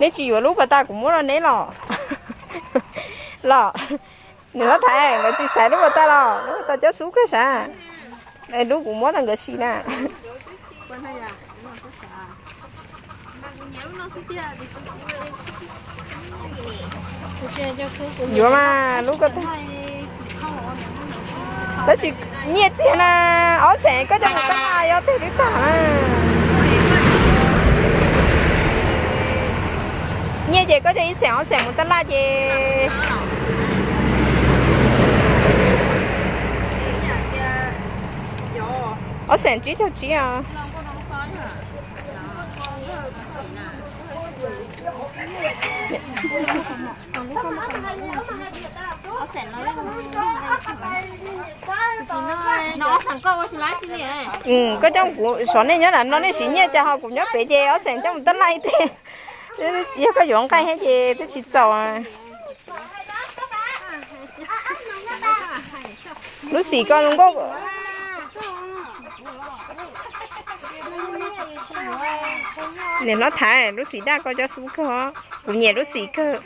Neb tsis yuav lub pas tas kuv muab rau neb los? Los, nws hlob Thaiv nkawd tsis xaiv lub pas tas los? Lub pas tas cov xub kawg sav. Lub kuv muab rau nkawd si na. Yuav mas lub ko tas. Tab sis nyiaj txiag na, ob xees koj coj mus tab laj yog twg twb tag na. Nyiaj ces koj coj ib xees ob xees mus tab laj ces ob xees tsib caug tsib os. Koj coj kuv sov nej nyob nram no nej siv nyiaj cas ho kuv nyob pem ces ob xees coj mus tab laj ib teg. Yog koj yuav nqaij thiab ces twb tsis txaus. Lub xim koj zoo nkauj. Niam hlob Thaiv, lub xim daj koj cov xub kawg os. Kuv nyiam lub xim kawg.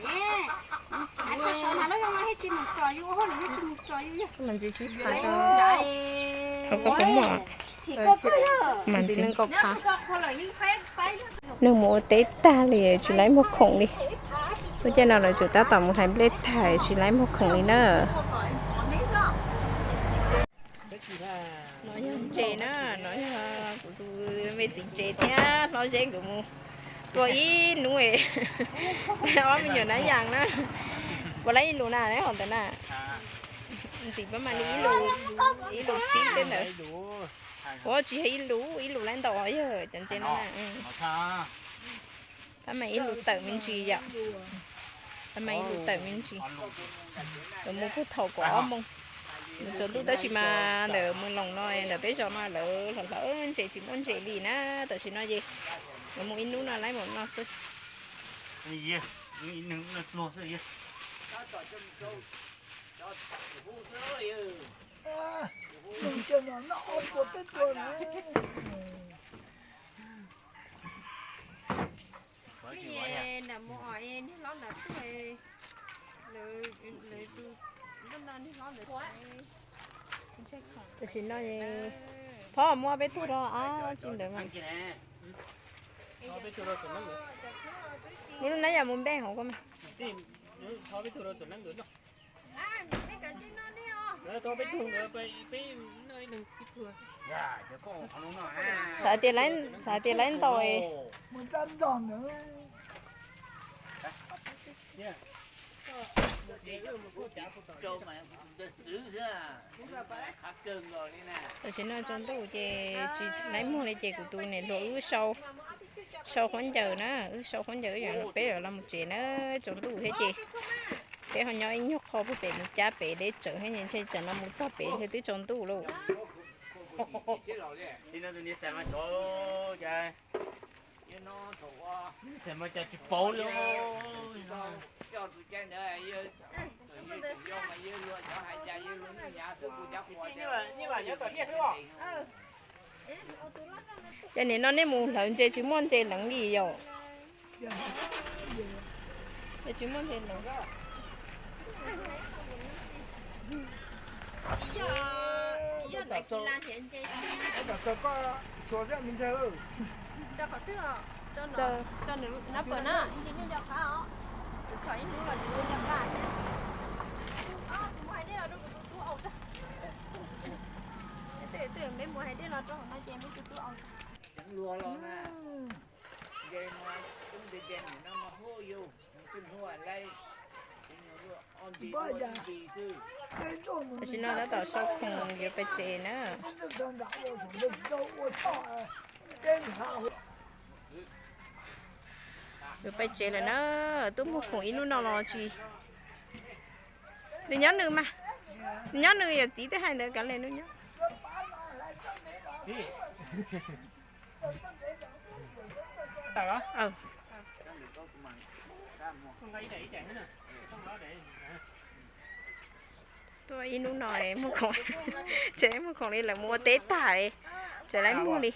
Thov koj puas muaj. Mas ntxiv neeg mus ua teb tag li tsis laib muag khoom li. Lub caij no lawv tseem tab tom mus hlais nplej tag tsis laib muag khoom li na. No yog ntses na, no yog kuv tus me txiv ntses thiab hlob Zeb nkawd mus tua ib hnub ob me nyuam nab yas na. Puas laib ib lus na, neb hov ntawd na? Ntxim pab mas li ib lus, ib lus tsib tej ntawd. Ua tsis yog ib lus, ib lus laib ntau yog cov ntses no na. Pab mas ib lus tawm me ntsis yom. Pab mas ib lus tawm me ntsis. Lawv mus puag thaum kaum ob moos, mus tsaus ntuj tab sis mas ntawm Moos Loos no, ntawm peb zos no lawv hlawv hlawv ntses tsis muaj ntses li na. Tam sim no ces lawv mus ib hnub no laib mus no xwb. Tam sim no phob muab peb tug rau ob tsi ntawd mas. Muab lub nab yas mus npej hauv ko mas. Xav tias, xav tias laib ntaus. Tam sim no tsaus ntuj ces tsis laib muag li ces kuv tus niam hluas wb sau khaub ncaws na, wb sau khaub ncaws wb peb los mus tsev na, tsaus ntuj thiab ces peb ho nyob ib nyuag qho puag pem mus cab pem deb tsawv thiab ntshe tsam no mus txog pem ntshe twb tsaus ntuj lauj. Ces nim no nej mus hlawv ntses tsis muaj ntses leev li yom? Tsis muaj ntses leev. Tam sim no tab tom sau khoom yuav pais tsev na. Yuav pais tsev lawm na, twb muag khoom ib hnub no los tsis. Nws nyob nws mas, nws nyob nws, yawm txiv twb hais ntawd kav liam nws nyob. Tuaj ib hnub no muag khoom, tseem muag khoom li lawv mus ua teb tag, tseem laib muag li.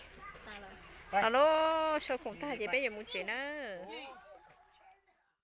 Los lauj, sau khoom tag ces peb yuav mus tsev nawb.